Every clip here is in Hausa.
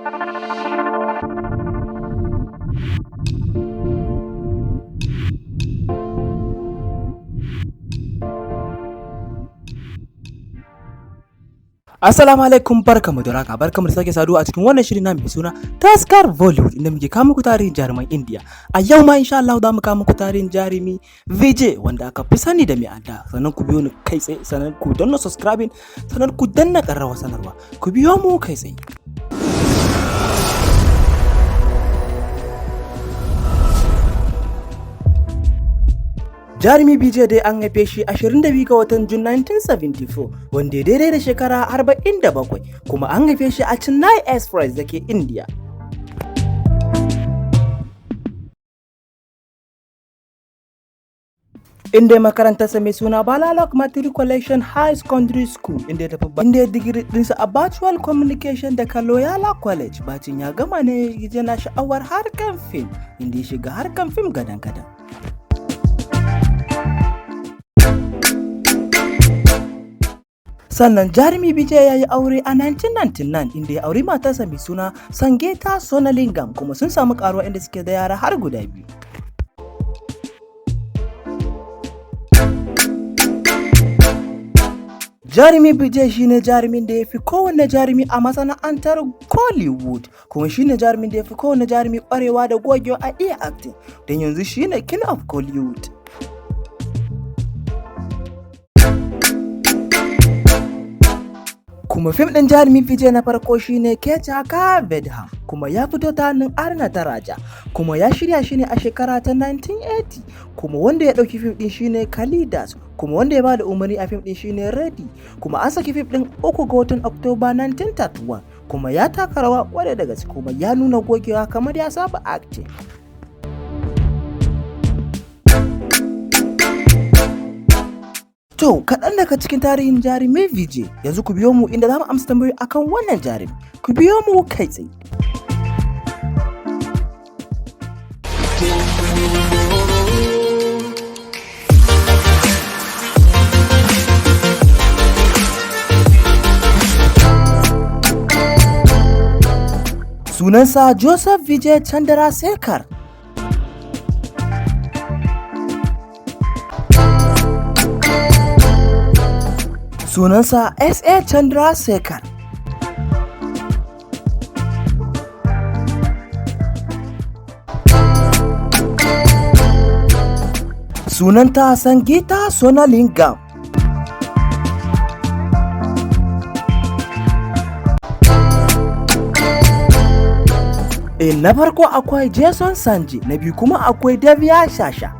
Assalamu alaikum, barkamu da raka, barkamu da sake saduwa a cikin wannan shiri na mai suna Taskar Bollywood, inda muke kawo muku tarihin jaruman India. A yau ma insha Allah za mu kawo muku tarihin jarumi Vijay, wanda aka fi sani da mai adda. Sannan ku biyo ni kai tsaye, sannan ku danna subscribing, sannan ku danna ƙararrawar sanarwa. Ku biyo mu kai tsaye. Jarumi Vijay dai an haife shi 22 ga watan Jun 1974, wanda ya daidai da shekara 47, kuma an haife shi a Chennai Express da ke India. Inda ya makarantarsa mai suna Balalok Matriculation High Secondary School, inda ya tafi inda ya digiri dinsa a Virtual Communication daga Loyola College. Bacin ya gama ne yana sha'awar harkan fim, inda ya shiga harkan fim gadan-gadan. Sannan jarumi Vijay ya yi aure a 1999, inda ya auri matarsa mai suna Sangeeta Sonalingam, kuma sun samu karuwa inda suke da yara har guda biyu. Jarumi Vijay shine jarumin da ya fi kowanne jarumi a masana'antar Kollywood, kuma shine jarumin da ya fi kowanne jarumi kwarewa da gogewa a iya acting, don yanzu shine King of Kollywood. Kuma fim ɗin jarumi Vijay na farko shine Kechaka Vedham, kuma ya fito ta hannun Arna Taraja, kuma ya shirya shi ne a shekara ta 1980, kuma wanda ya ɗauki fim ɗin shine Kalidas, kuma wanda ya bada umarni a fim ɗin shine Reddy, kuma an saki fim ɗin 3 ga watan Oktoba 1931, kuma ya taka rawa ƙwarai da gaske, kuma ya nuna gogewa kamar ya saba acting. To, kaɗan daga cikin tarihin jarumi Vijay, yanzu ku biyo mu inda za mu amsa tambayoyi akan wannan jarumi. Ku biyo mu kai tsaye. Sunansa Joseph Vijay Chandrasekhar. Sunansa S.A. Chandrasekhar. Sunanta Sangeeta Sonalingam. Na farko akwai Jason Sanji, na biyu kuma akwai Davia Shasha.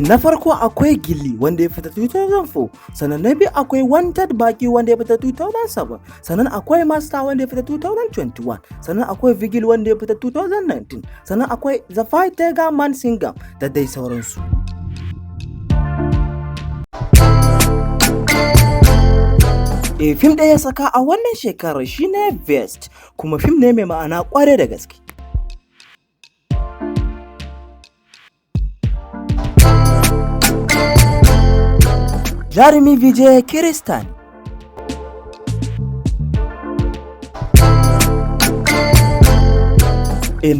Na farko akwai Gilli wanda ya fita 2004, sannan na biyu akwai Wanted Baki wanda ya fita 2007, sannan akwai Master wanda ya fita 2021, sannan akwai Vigil wanda ya fita 2019, sannan akwai The Fight Tiger Man Singam da dai sauransu. Fim ɗaya ya saka a wannan shekarar shine Vest, kuma fim ne mai ma'ana ƙwarai da gaske. Jarumi Vijay Kirista ne.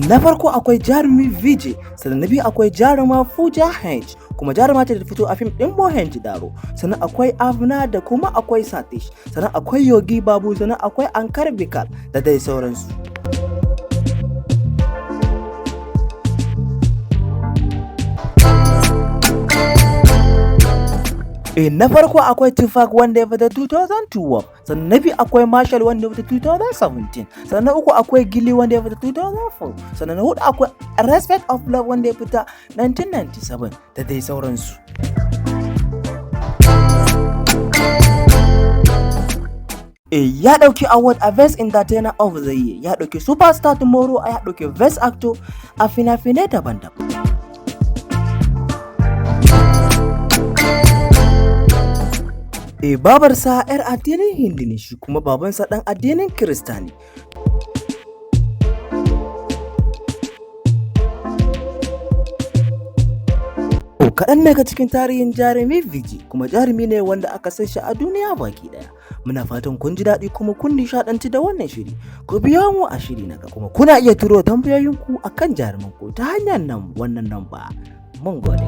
Na farko akwai jarumi Vijay, sannan na biyu akwai jaruma Pooja H, kuma jaruma ce da ta fito a fim ɗin Mohenji Daro, sannan akwai Avna da kuma akwai Satish, sannan akwai Yogi Babu, sannan akwai Ankar Bikal da dai sauransu. Na farko akwai Tufak wanda ya fita 2012, sannan na biyu akwai Marshall wanda ya fita 2017, sannan na uku akwai Gilli wanda ya fita 2004, sannan na hudu akwai Respect of Love wanda ya fita 1997 da dai sauransu. Ya ɗauki award a Best Entertainer of the Year, ya ɗauki Superstar Tomorrow, ya ɗauki Best Actor a fina-finai daban-daban. Babarsa 'yar addinin Hindu ne, shi kuma babansa ɗan addinin Kirista ne. Kaɗan daga cikin tarihin jarumi Vijay, kuma jarumi ne wanda aka san shi a duniya baki ɗaya. Muna fatan kun ji daɗi kuma kun nishaɗantu da wannan shiri. Ku biyo mu a shiri na gaba. Kuma kuna iya turo tambayoyinku akan jarumanku ta hanyar nan wannan namba. Mun gode.